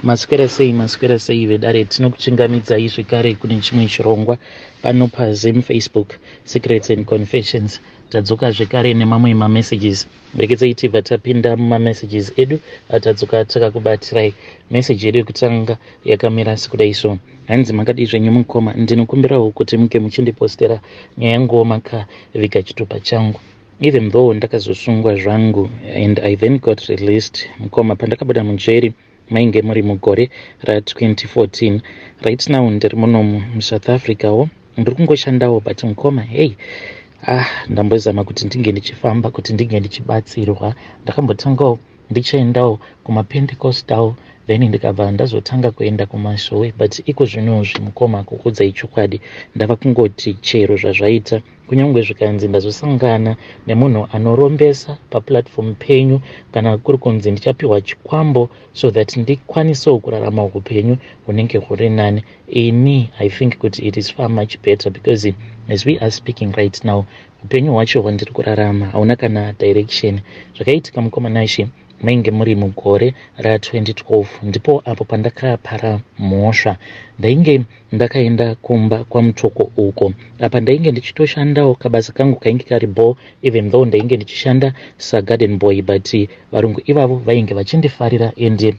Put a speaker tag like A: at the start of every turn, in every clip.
A: Maswera sei, maswera sei vedare. Tinokuchingamidzai zvekare kune chimwe chirongwa pano paZim Facebook Secrets and Confessions. Tadzoka zvekare nemamwe mamessages. Regedzai tibva tapinda mumamessages edu atadzoka takakubatirai. Message yedu yekutanga yakamira sekudai so. Hanzi makadii zvenyu mukoma, ndinokumbirawo kuti muke muchindipostera nyaya yanguwo makaviga chitupa changu. Even though ndakazosungwa zvangu and I then got released mukoma, pandakabuda mujeri mainge muri mugore ra2014. Right now ndiri munomu muSouth Africa wo, ndiri kungoshandawo, but mukoma, hey, ah, ndambozama kuti ndinge ndichifamba kuti ndinge ndichibatsirwa. Ndakambotangawo ndichiendawo kumaPentecostal, then ndikabva ndazotanga kuenda kumasowe, but iko zvinozvi mukoma, kukudzai chokwadi, ndava kungoti chero zvazvaita, kunyange zvikanzi ndazosangana nemunhu anorombesa paplatform penyu, kana kuri kunzi ndichapiwa chikwambo so that ndikwanisewo kurarama upenyu hunenge huri nani, ini I think kuti it is far much better, because as we are speaking right now, upenyu hwacho hwandiri kurarama hauna kana direction. Zvakaitika mukoma Nashe, mainge muri mugore ra2012, ndipo apo pandakapara mhosva. Ndainge ndakaenda kumba kwaMutoko uko. Apa ndainge ndichitoshandawo kabasa kangu kainge kari bo, even though ndainge ndichishanda sagarden boy, but varungu ivavo vainge vachindifarira ende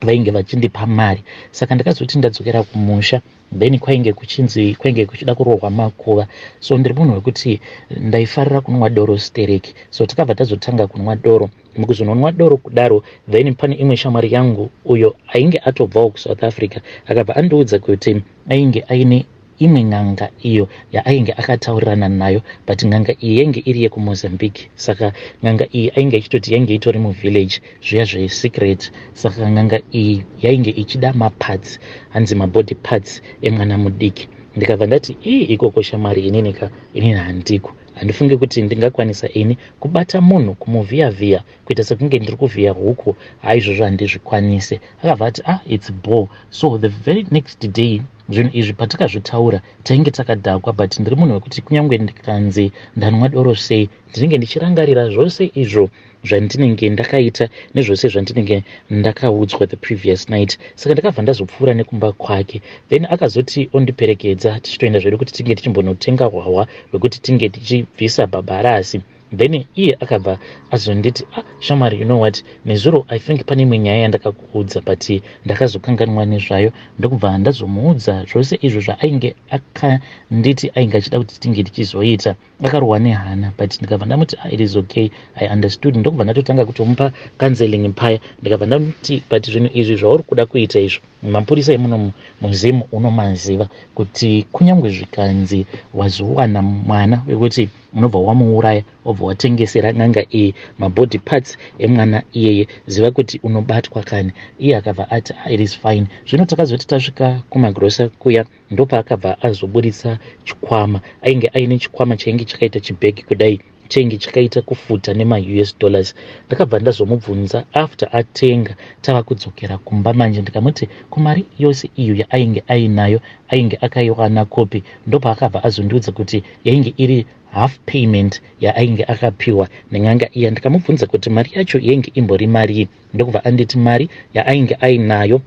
A: vainge vachindipa mari. Saka ndakazoti ndadzokera kumusha, then kwainge kuchinzi kwainge kuchida kurohwa makuva. So ndiri munhu wekuti ndaifarira kunwa doro stereki, so takabva tazotanga kunwa doro. Mukuzononwa doro kudaro, then pane imwe shamwari yangu uyo ainge atobvawo kuSouth Africa, akabva andiudza kuti ainge aine imwe n'anga iyo yaainge akataurirana nayo, but n'anga iyi yainge iri yekuMozambique. Saka n'anga iyi ainge achitoti yainge itori muvillage zviya zvesecret. Saka n'anga iyi yainge ichida maparts, hanzi mabody parts emwana mudiki. Ndikabva ndati, "Ii, ikoko shamwari, inini ka, inini handiko, handifungi kuti ndingakwanisa ini kubata munhu kumuvhiya vhiya kuita sekunge ndiri kuvhiya huku. Haizvozvo handizvikwanise." Akabva ati, "Ah, it's bho." So the very next day, zvinhu izvi patakazvitaura tainge takadhakwa, but ndiri munhu wekuti kunyange ndikanzi ndanwa doro sei, ndinenge ndichirangarira zvose izvo zvandinenge ndakaita nezvose zvandinenge ndakaudzwa the previous night. Saka ndakabva ndazopfuura nekumba kwake, then akazoti ondiperekedza tichitoenda zvedu kuti tinge tichimbonotenga hwahwa hwekuti tinge tichibvisa bhabharasi. Then iye akabva azonditi, "Ah, shamwari, you know what, nezuro I think pane imwe nyaya yandakakuudza, but ndakazokanganwa nezvayo." Ndokubva ndazomuudza zvose izvo zvaainge akanditi ainge achida kuti tinge tichizoita. Akarohwa nehana, but ndikabva ndamuti, "Ah, it is okay, I understood." Ndokubva ndatotanga kutomupa counseling paya. Ndikabva ndamuti, "But zvinhu izvi zvauri kuda kuita izvo, mapurisa emuno muzimu unomaziva kuti kunyange zvikanzi wazowana mwana wekuti unobva wamuuraya, wobva watengesera n'anga iyi mabody parts emwana iyeye, ziva kuti unobatwa kani." Iye akabva ati, "Ah, it is fine." Zvino takazoti tasvika kumagrosa kuya, ndopaakabva azoburitsa chikwama. Ainge aine chikwama chainge chakaita chibhegi kudai, chainge chakaita kufuta nemaUS dollars. Ndakabva ndazomubvunza after atenga, tava kudzokera kumba manje, ndikamuti kumari yose iyo yaainge ainayo ainge akaiwana kopi. Ndopaakabva azondiudza kuti yainge iri half payment yaainge akapiwa nen'anga iya. Ndikamubvunza kuti mari yacho yainge imbori marii, ndokubva anditi mari yaainge ainayo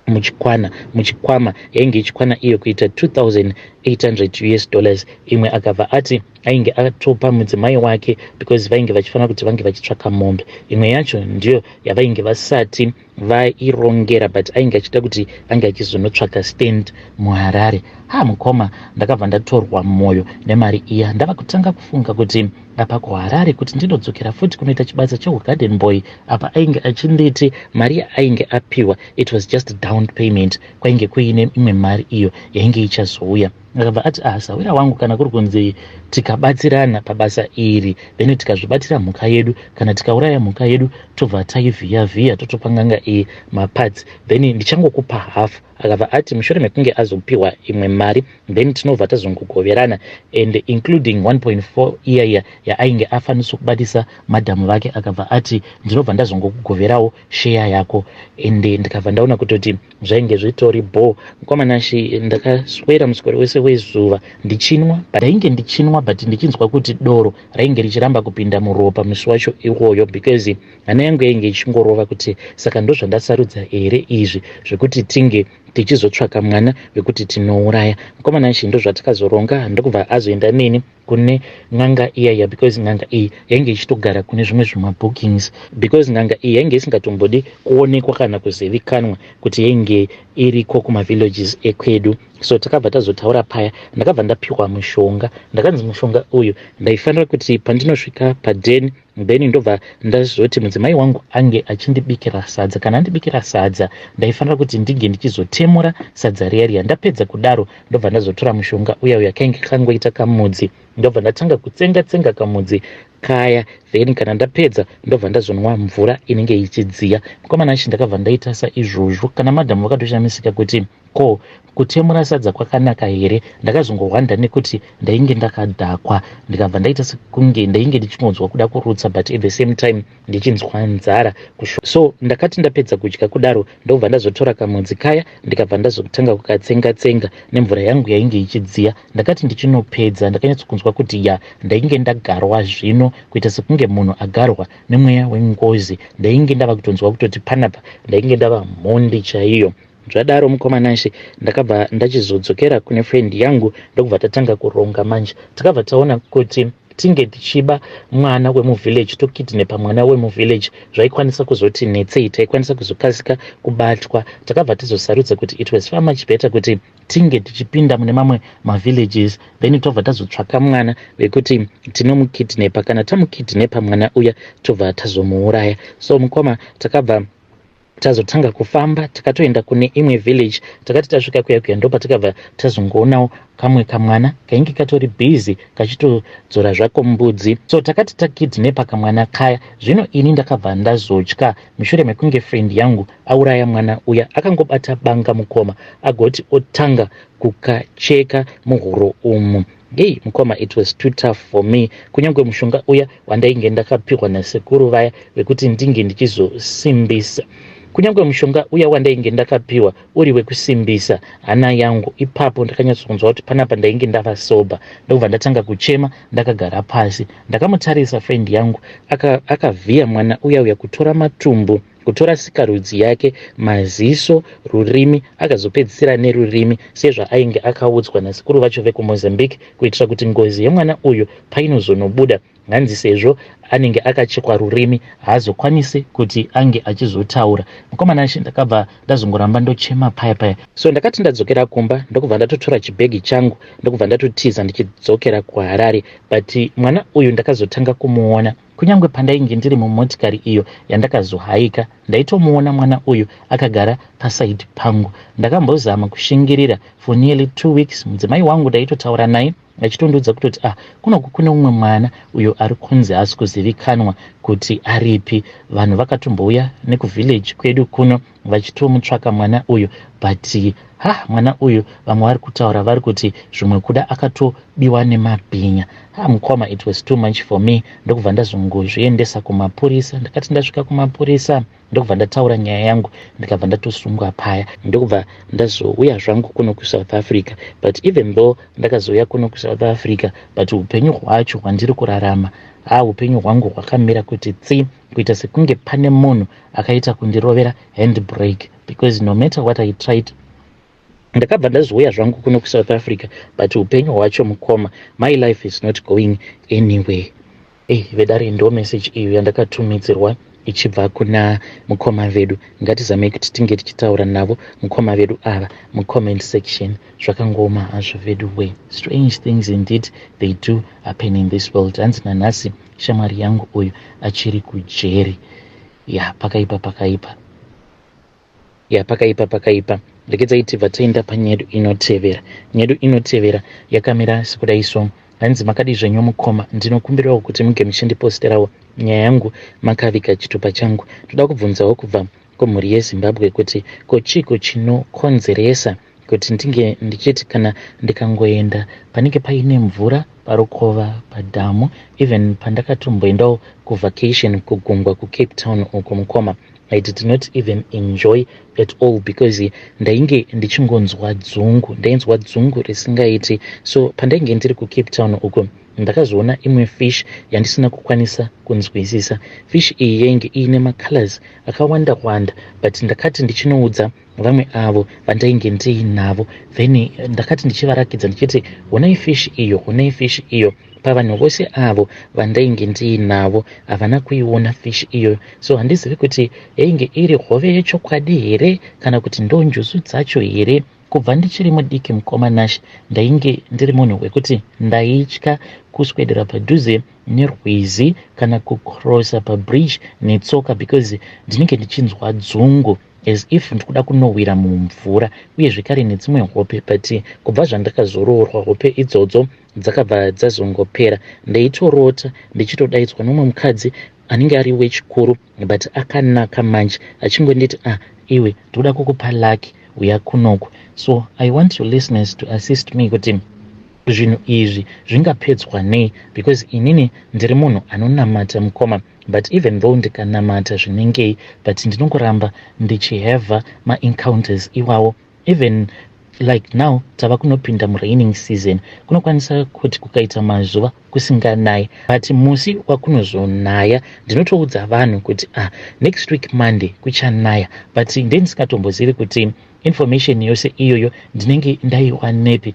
A: muchikwana muchikwama yainge ichikwana iyo kuita 2800 US dollars. Imwe akabva ati ainge atopa mudzimai wake because vainge vachifanira kuti vange vachitsvaka mombe. Imwe yacho ndiyo yavainge vasati vairongera, but ainge achida kuti ange achizonotsvaka stand muHarare. Ha, mukoma, ndakabva ndatorwa mwoyo nemari iya. Ndava kutanga kufunga kuti apa kuHarare kuti ndinodzokera futi kunoita chibasa cheugarden boy. Apa ainge achinditi mari yaainge apiwa, it was just down payment, kwainge kuine imwe mari iyo yainge ichazouya. Akabva ati, "Ah, sawira wangu, kana kuri kunzi tikabatsirana pabasa iri, then tikazvibatira mhuka yedu, kana tikauraya mhuka yedu, tobva taivhiya vhiya, totopa n'anga iyi maparts, then ndichangokupa half." Akabva ati mushure mekunge azopiwa imwe mari, then tinobva tazongogoverana, and including 1.4 iya iya yaainge afanisa kubatisa madhamu vake. Akabva ati, "Ndinobva ndazongokugoverawo share yako." Ende ndikabva ndaona kutoti zvainge zvitori bho. Mukoma Nashe, ndakaswera muswero wese. wezuva ndichinwa, ndainge ndichinwa but ndichinzwa kuti doro rainge richiramba kupinda muropa musi wacho iwoyo, because hana yangu yainge ichingorova kuti saka ndozvandasarudza here izvi zvekuti tinge tichizotsvaka mwana wekuti tinouraya. Mukomana chi, ndozvatakazoronga, ndokubva azoenda neni kune n'anga iyaya, because n'anga iyi yainge ichitogara kune zvimwe zvimabookings, because n'anga iyi yainge isingatombodi kuonekwa kana kuzivikanwa kuti yainge iriko kumavillages ekwedu. So takabva tazotaura paya, ndakabva ndapiwa mushonga. Ndakanzi mushonga uyu ndaifanira kuti pandinosvika padheni, then ndobva ndazoti mudzimai wangu ange achindibikira sadza. Kana andibikira sadza, ndaifanira kuti ndinge ndichizotemura sadza riya riya. Ndapedza kudaro, ndobva ndazotora mushonga uya uya, kainge kangoita kamudzi, ndobva ndatanga kutsenga tsenga kamudzi kaya. Then kana ndapedza, ndobva ndazonwa mvura inenge ichidziya. Mukomana achi, ndakabva ndaita saizvozvo. Kana madhamu vakatoshamisika kuti ko kutemura sadza kwakanaka here. Ndakazongohwanda nekuti ndainge ndakadhakwa, ndikabva ndaita sekunge ndainge ndichingonzwa kuda kurutsa, but at the same time ndichinzwa nzara. So ndakati ndapedza kudya kudaro, ndobva ndazotora kamudzi kaya, ndikabva ndazotanga kukatsenga tsenga nemvura yangu yainge ichidziya. Ndakati ndichinopedza, ndakanyatsokunzwa kuti ya, ndainge ndagarwa zvino, kuita sekunge munhu agarwa nemweya wengozi. Ndainge ndava kutonzwa kutoti panapa ndainge ndava mhondi chaiyo. Zvadaro, mukomanashe, ndakabva ndachizodzokera kune friend yangu, ndokubva tatanga kuronga manje. Takabva taona kuti tinge tichiba mwana wemuvillage, tokidnapa mwana wemuvillage, zvaikwanisa kuzoti netsei, taikwanisa kuzokasika kubatwa. Takabva tizosarudza kuti it was far much better kuti tinge tichipinda mune mamwe mavillages, then tobva tazotsvaka mwana wekuti tinomukidnapa. Kana tamukidnapa mwana uya, tobva tazomuuraya. So mukoma, takabva tazotanga kufamba, takatoenda kune imwe village. Takati tasvika kuya kuya, ndopatakabva tazongoonawo kamwe kamwana kainge katori busy kachitodzora zvako mbudzi. So takati takidnapa kamwana kaya. Zvino ini ndakabva ndazotya mushure mekunge friend yangu auraya mwana uya. Akangobata banga, mukoma, agoti otanga kukacheka muhuro umu. Hei mukoma, it was too tough for me. Kunyange mushonga uya wandainge ndakapiwa nasekuru vaya wekuti ndinge ndichizosimbisa, kunyange mushonga uya wandainge ndakapiwa uri wekusimbisa hana yangu, ipapo ndakanyatsonzwa kuti panapa ndainge ndava sober. Ndokubva ndatanga kuchema ndakagara pasi, ndakamutarisa friend yangu akavhiya aka mwana uya uya, kutora matumbu, kutora sikarudzi yake, maziso, rurimi, akazopedzisira nerurimi, sezvaainge akaudzwa nasekuru vacho vekuMozambique, kuitira kuti ngozi yemwana uyu painozonobuda, hanzi sezvo anenge akachekwa rurimi, haazokwanisi kuti ange achizotaura. Mukomana achi, ndakabva ndazongoramba ndochema paya paya. So ndakati ndadzokera kumba, ndokubva ndatotora chibhegi changu, ndokubva ndatotiza ndichidzokera kuHarare. But mwana uyu ndakazotanga kumuona kunyange pandainge ndiri mumotikari iyo yandakazohaika. Ndaitomuona mwana uyu akagara pasaidi pangu. Ndakambozama kushingirira for nearly 2 weeks. Mudzimai wangu ndaitotaura naye achitondiudza kutoti, "Ah, kunoku kune umwe mwana uyo ari kunzi haasi kuzivikanwa kuti aripi." Vanhu vakatombouya nekuvillage kwedu kuno vachitomutsvaka mwana uyu, but ha, mwana uyu vamwe vari kutaura vari kuti zvimwe kuda akatobiwa nemabhinya. Ha mukoma, it was too much for me. Ndokubva ndazongozviendesa kumapurisa. Ndakati ndasvika kumapurisa, ndokubva ndataura nyaya yangu, ndikabva ndatosungwa paya, ndokubva ndazouya zvangu kuno kuSouth Africa. But even though ndakazouya kuno kuSouth Africa, but upenyu hwacho hwandiri kurarama, ha, upenyu hwangu hwakamira kuti tsi, kuita sekunge pane munhu akaita kundirovera handbrake, because no matter what I tried, ndakabva ndazouya zvangu kuno kuSouth Africa, but upenyu hwacho, mukoma, my life is not going anywhere. Ei vedare, ndo message iyo yandakatumidzirwa ichibva kuna mukoma vedu. Ngatizamei kuti tinge tichitaura navo mukoma vedu ava mucomment section. Zvakangoma hazvo vedu way. Strange things indeed, they do happen in this world. Hanzi nanhasi shamwari yangu uyu achiri kujeri. Ya, pakaipa, pakaipa. Ya, pakaipa, pakaipa. Regedzai tibva taenda panyedu inotevera. Nyedu inotevera yakamira sekudai. So hanzi, "Makadi zvenyu mukoma? Ndinokumbirawo kuti muge muchindiposterawo nyaya yangu makaviga chitupa changu. Toda kubvunzawo kubva kumhuri yeZimbabwe kuti ko chiko chinokonzeresa kuti ndinge ndichiti kana ndikangoenda panenge paine mvura, parukova, padhamu, even pandakatomboendawo kuvacation kugungwa kuCape Town uko, mukoma, I did not even enjoy at all because ndainge ndichingonzwa dzungu, ndainzwa dzungu risingaiti. So pandainge ndiri kuCape Town uko, ndakazoona imwe fish yandisina kukwanisa kunzwisisa. Fish iyi yainge iine macolors akawanda wanda, but ndakati ndichinoudza vamwe avo vandainge ndiinavo, then ndakati ndichivarakidza ndichiti, "Honai fish iyo, honai fish iyo." Pavanhu vose avo vandainge ndiinavo, havana kuiona fish iyoyo. So handizivi kuti yainge iri hove yechokwadi here kana kuti ndo njuzu dzacho here. Kubva ndichiri mudiki, mukoma Nash, ndainge ndiri munhu wekuti ndaitya kuswedera padhuze nerwizi kana kucrossa pabridge netsoka, because ndinenge ndichinzwa dzungu as if ndikuda kunowira mumvura, uye zvekare nedzimwe hope. But kubva zvandakazoroorwa, hope idzodzo dzakabva dzazongopera. Ndaitorota ndichitodaidzwa nomumwe mukadzi anenge ari wechikuru but akanaka manje, achingonditi, "Ah iwe, ndikuda kukupa lucky, uya kunoku." So I want your listeners to assist me kuti zvinhu izvi zvingapedzwa nei, because inini ndiri munhu anonamata, mukoma, but even though ndikanamata zvinengei, but ndinongoramba ndichihevha maencounters iwawo. Even like now tava kunopinda muraining season, kunokwanisa kuti kukaita mazuva kusinganayi, but musi wakunozonaya ndinotoudza vanhu kuti, "Ah, next week Monday kuchanaya," but ndendisingatombozivi kuti information yose iyoyo ndinenge ndaiwanepi.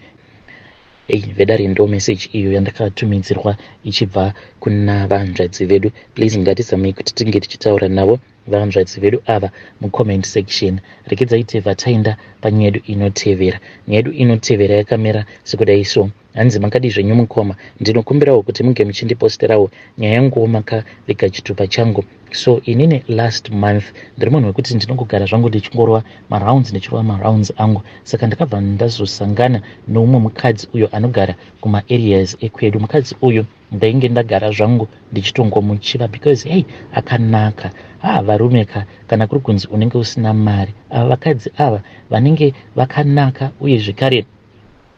A: Ei vedare, ndo message iyo yandakatumidzirwa ichibva kuna vanzvadzi vedu. Please, ngatizamei kuti tinge tichitaura navo vanzvadzi vedu ava mucomment section. Rekedzai tebva taenda panyaya yedu inotevera. Nyaya yedu inotevera yakamira sekudai so. Hanzi, "Makadi zvenyu mukoma? Ndinokumbirawo kuti munge muchindiposterawo nyaya yanguwo makaviga chitupa changu. So inini last month ndiri munhu wekuti ndinongogara zvangu ndichingorova marounds, ndichirova marounds angu. Saka ndakabva ndazosangana noumwe mukadzi uyo anogara kumaareas ekwedu. Mukadzi uyu ndainge ndagara zvangu ndichitongomuchiva because hey, akanaka. Ha, varume ka, kana kuri kunzi unenge usina mari, ava vakadzi ava vanenge vakanaka uye zvekare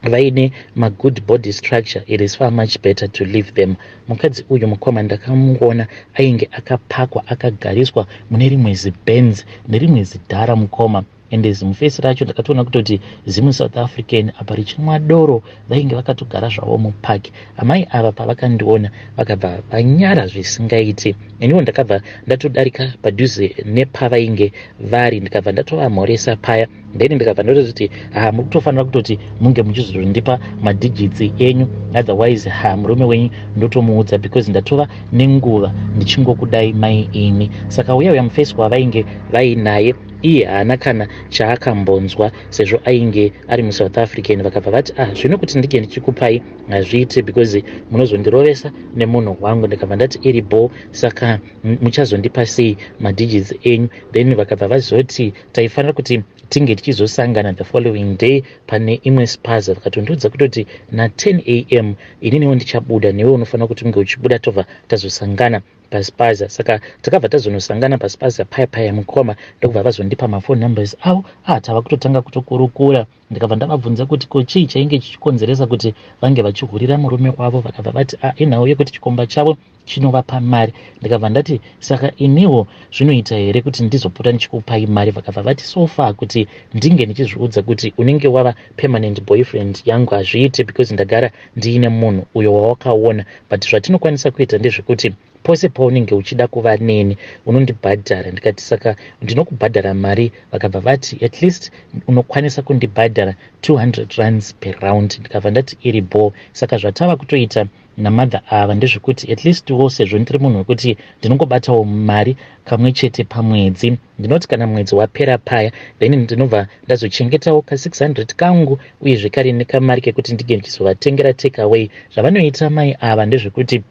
A: vaine magood body structure, it is far much better to leave them. Mukadzi uyu, mukoma, ndakamuona ainge akapakwa, akagariswa mune rimwe ziBenz nerimwe zidhara, mukoma. Ende zimufesi racho ndakatoona kutoti zimu South African, apa richimwa doro. Vainge vakatogara zvavo mupaki. Amai ava pavakandiona vakabva vanyara zvisingaiti. Iniwo ndakabva ndatodarika padhuze nepavainge vari, ndikabva ndatovamhoresa paya. Then ndikabva ndatoti, 'Ha, muri kutofanira kutoti munge muchizondipa madigits enyu, otherwise ha, murume wenyu ndotomuudza, because ndatova nenguva ndichingokudai mai imi.' Saka uya uya mufesi wavainge vainaye, iye haana kana chaakambonzwa sezvo ainge ari muSouth African. Vakabva vati, 'Ah, zvino kuti ndinge ndichikupai hazviiti because munozondirovesa nemunhu wangu.' Ndikabva ndati, 'Iri bo, saka muchazondipa sei madigits enyu?' Then vakabva vazoti taifanira kuti tinge tichizosangana the following day pane imwe spaza. Vakatondiudza kutoti na10 am ininiwo ndichabuda, newe unofanira kuti unge uchibuda, tobva tazosangana paspaza. Saka takabva tazonosangana paspaza paya paya, mukoma, ndokubva vazondipa mafone numbers avo. Ah, tava kutotanga kutokurukura. Ndikabva ndavabvunza kuti ko chii chainge chichikonzeresa kuti vange vachihurira murume wavo. Vakabva vati, "Ah, inhau yekuti chikomba chavo chinovapa mari." Ndikabva ndati, 'Saka iniwo zvinoita here kuti ndizopota ndichikupai mari?' Vakabva vati, 'So far kuti ndinge ndichizviudza kuti unenge wava permanent boyfriend yangu hazviiti, because ndagara ndiine munhu uyo wawakaona. But zvatinokwanisa kuita ndezvekuti pose paunenge uchida kuva neni unondibhadhara.' Ndikati, 'Saka ndinokubhadhara mari?' Vakabva vati, 'At least unokwanisa kundibhadhara 200 rands per round.' Ndikabva ndati, 'Iri bo.' Saka zvatava kutoita namadha ava ndezvekuti at least wo, sezvo ndiri munhu wekuti ndinongobatawo mari kamwe chete pamwedzi, ndinoti kana mwedzi wapera paya, then ndinobva ndazochengetawo ka600 kangu, uye zvekare nekamari kekuti ndinge ndichizovatengera take away. Zvavanoita mai ava ndezvekuti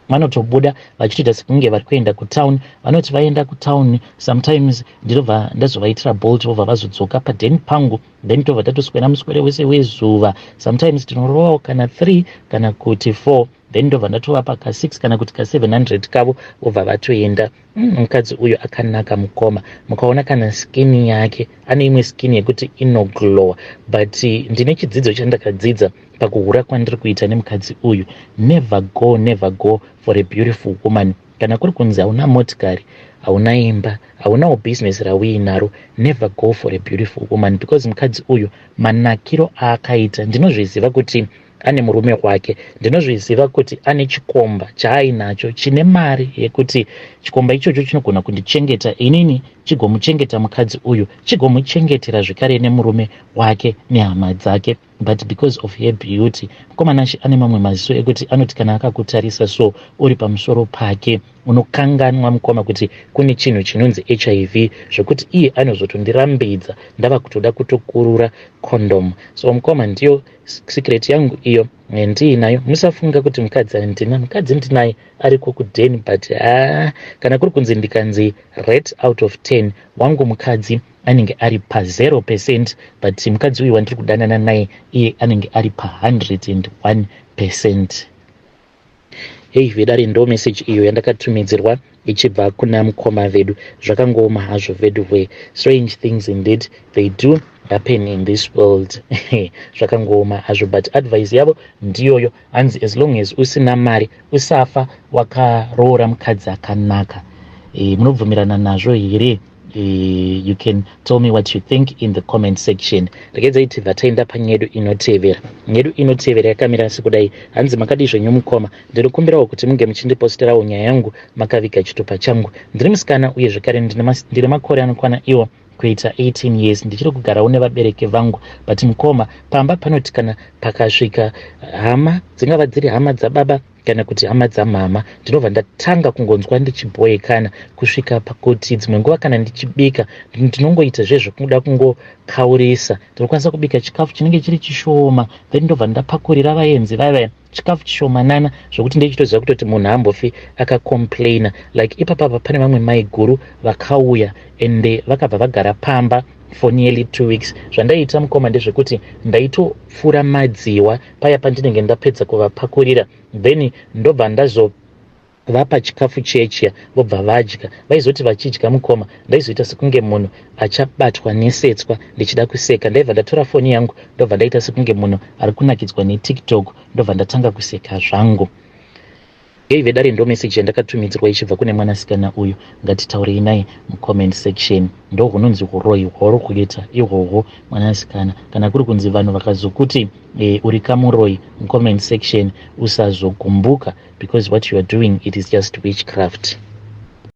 A: vanotobuda vachitoita sekunge vari kuenda kutown. Vanoti vaenda kutown, sometimes ndinobva ndazovaitira Bolt, vobva vazodzoka padheni pangu, then tobva tatoswera muswere wese wezuva. Sometimes tinorovawo kana 3 kana kuti 4, then ndobva ndatovapa ka6 kana kuti ka700 kavo, vobva vatoenda. Mukadzi uyu akanaka, mukoma. Mukaona kana skin yake, ane imwe skin yekuti inoglowa. But ndine chidzidzo chandakadzidza pakuhura kwandiri kuita nemukadzi uyu: never go, never go for a beautiful woman. Kana kuri kunzi hauna motikari, hauna imba, haunawo bhizinesi rauinaro, never go for a beautiful woman, because mukadzi uyu manakiro aakaita, ndinozviziva kuti ane murume wake, ndinozviziva kuti ane chikomba chaainacho chine mari yekuti chikomba ichocho chinogona kundichengeta inini, chigomuchengeta mukadzi uyu, chigomuchengetera zvekare nemurume wake nehama dzake. But because of her beauty, mukomana ane mamwe maziso ekuti anoti kana akakutarisa so uri pamusoro pake, unokanganwa, mukoma, kuti kune chinhu chinonzi HIV, zvokuti iye anozotondirambidza ndava kutoda kutokurura condom. So mukoma, ndiyo secret yangu iyo ndiinayo. Musafunga kuti mukadzi handina. Mukadzi ndinaye, ariko kudheni, but ha, kana kuri kunzi ndikanzi rate out of 10, wangu mukadzi anenge ari pa0%, but mukadzi uyu wandiri kudanana naye iye anenge ari pa101%. Hei vedare, ndo message iyo yandakatumidzirwa ichibva kuna mukoma vedu. Zvakangooma hazvo vedu we. Strange things indeed, they do happen in this world. Zvakangooma hazvo, but advice yavo ndiyoyo. Hanzi as long as usina mari, usafa wakaroora mukadzi akanaka. Munobvumirana nazvo here? You can tell me what you think in the comment section. Regedzai tibva taenda panyedu inotevera. Nyedu inotevera yakamira sekudai. Hanzi, "Makadi zvenyu mukoma? Ndinokumbirawo kuti munge muchindiposterawo nyaya yangu makaviga chitupa changu. Ndiri musikana uye zvekare ndine makore anokwana iwo kuita 18 years. Ndichiri kugarawo nevabereki vangu, but mukoma, pamba panoti kana pakasvika hama, dzingava dziri hama dzababa kana kuti hama dzamama, ndinobva ndatanga kungonzwa ndichibhoekana kusvika pakuti dzimwe nguva kana ndichibika ndinongoita zvezvekuda kungokaurisa. Ndinokwanisa kubika chikafu chinenge chiri chishoma, then ndobva ndapakurira vaenzi vaya chikafu chishomanana zvokuti ndechitoziva kutoti munhu haambofi akacomplaina. Like ipapapa pane vamwe mai guru vakauya ende vakabva vagara pamba for nearly 2 weeks. Zvandaiita, mukoma, ndezvekuti ndaitopfura madziwa paya pandinenge ndapedza kuvapakurira, then ndobva ndazovapa chikafu chechiya, vobva vadya. Vaizoti vachidya, mukoma, ndaizoita sekunge munhu achabatwa nesetswa ndichida kuseka. Ndaibva ndatora foni yangu, ndobva ndaita sekunge munhu ari kunakidzwa neTikTok, ndobva ndatanga kuseka zvangu." Hei vedare, ndo meseji yandakatumidzirwa ichibva kune mwanasikana uyu. Ngatitaurei naye mucomment section. Ndo hunonzi uroyi hwauri kuita ihwohwo, mwanasikana. Kana kuri kunzi vanhu vakazokuti uri kamuroyi mucomment section, usazogumbuka, because what you are doing, it is just witchcraft.